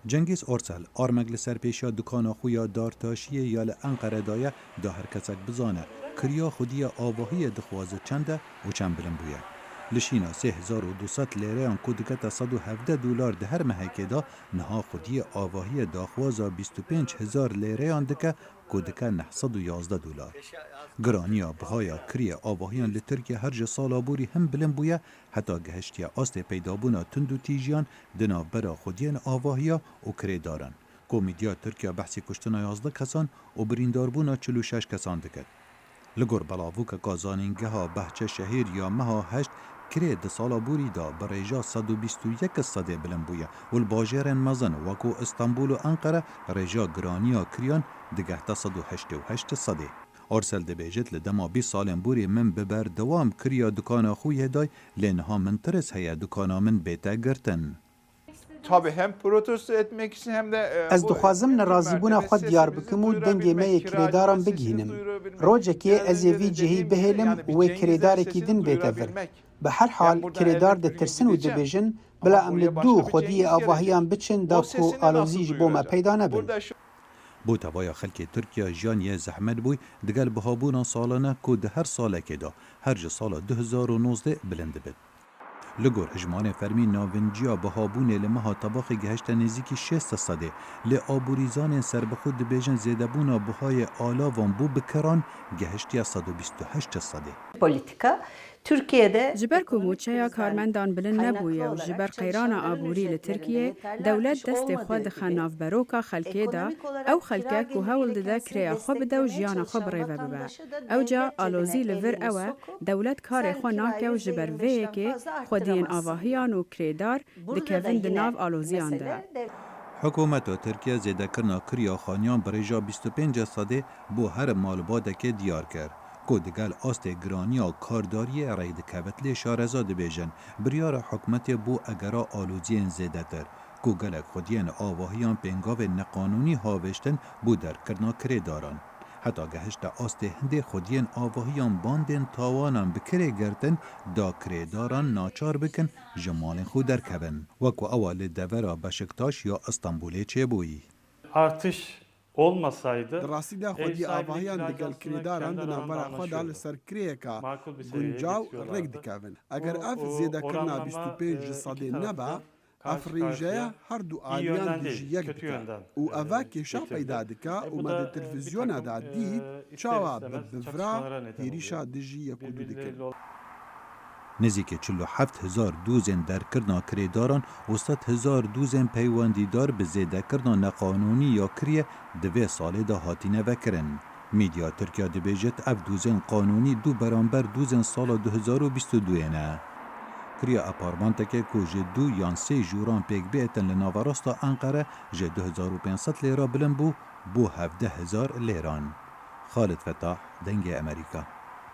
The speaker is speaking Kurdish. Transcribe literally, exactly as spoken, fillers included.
Cengîz Orsel, armek li ser pêşiya dukana xwe ya dartaşiyê ya li Enqere daye, da her kesek bizane, kiriya xwediyê avahiyê dixwaze çend e û çend bilind bûye. Li şîna sê hezar û du sed lêreyan ku dikete sed û hevdeh dolar di her mehekê de, niha xwediyê avahiyê daxwaza bîst û pênc hezar lêreyan dike ku dike neh sed û yazdeh dolar. Giraniya bihaya kiriyê avahiyan li Tirkiye her ji sala borî hin bilind bûye, heta gihiştiye astê peydabûna tundûtîjiyan di navbera xwediyên avahiya û kirêdaran, ku medya Tirkiye behsî kuştina yazdeh kesan û birîndarbûna çil û şeş kesan dike. Li gor belavokeka zanîngeha Behçe Şehîr ya meha heşt, kirê di sala borî de bi rêja sed û bîst û yek sedê bilind bûye û li bajêrên mezin wekû Stenbul û Enqere rêja giraniya kiriyan digehte sed û heştê û heşt sedê. Orsel dibêjit, li dema bîst salên borî min bi berdewam kiriya dukana xwe yê day, lê niha min tirs heye dukana min bête girtin. Tabii hem protesto etmek için hem de, e, Ez bu dixwazim nerazîbûna xwe diyar bikim û dengê me yê kirêdaran bigihînim. Rojekê ez ê vî cihî bihêlim û wê kirêdarekî din bête vir. Bi her hal, kirêdar ditirsin û dibêjin, bila em li dû xwediyê avahiyan biçin da ku alozî ji bo me peyda nebin. Bo tevaya xelkê Tirkiye jiyan yê zehmet bûy, digel bihabûna salane ku di her salekê de, her ji sala du hezar û nozdeh bilind dibit. Li gor hijmanê fermî, navinciya bihabûnê li meha Tebaxê gihişte nêzîkî şêst sedê, lê aborîzanên serbixwe dibêjin zêdebûna bihayê alavan bo bi kiran gihiştiye sed û bîst û heşt sedê. Politika Tirkiyede Ji ber ku mûçeya karmendan bilind nebûye û ji ber qeyrana aborî li Tirkiyê, dewlet destê xwe dixe nav beroka xelkê de, ew xelke ku hewl dide kirêya xwe bide û jiyana xwe bi rê ve bibe. Ewca alozî li vir ew e, dewlet karê xwe nake û ji ber vê yekê xwediyên avahiyan û kirêdar dikevin di nav aloziyan de. Hikûmeta Tirkiye zêdekirina kiriya xaniyan bi rêja bîst û pênc sedê bo her malbatekê diyar kir, ku digel astê giraniya kardariyê rê dikevit, lê şareza dibêjin, biryara hikûmetê bo egera aloziyên zêdetir, ku gelek xwediyên avahiyan pêngavên neqanûnî havêştin bo derkirina kirêdaran. Heta gehişte astê hindê xwediyên avahiyan bandên tawanan bi kirê girtin, da kirêdaran naçar bikin ji malên xwe derkevin. Wek ku ew a li devera Beşiktaş ya Stenbolê çêbûyî. Artış olmasaydı Di rastî de xwedî avahiyan digel kirêdaran di navbera xwe de li ser kirêyeka guncaw rêk dikevin. Eger ev zêdekirina bîst û pênc ji sedê nebe, ev rêjeya her du aliyan dijî yek dike û eve kêşa peyda dike û me di televîzyona de dît çawa bi bivra hêrîşa dijî yek û du dikin. Nêzîkî çil û heft hezar dozên derkirina kirêdaran û sed hezar dozên peywendîdar bi zêdekirina neqanûnî ya kiriye di vê salê de hatine vekirin. Medya Tirkiye dibêjit, ev dozên qanûnî du beramber dozên sala du hezar û bîst û duyê ne. Kiriya apartmantekê ku ji du yan sê jûran pêk bêtin li naverasta Enqere ji du hezar û pênc sed lêra bilind bû, bû hevdeh hezar lêran. Xalid Fetah, Dengê Amerîka.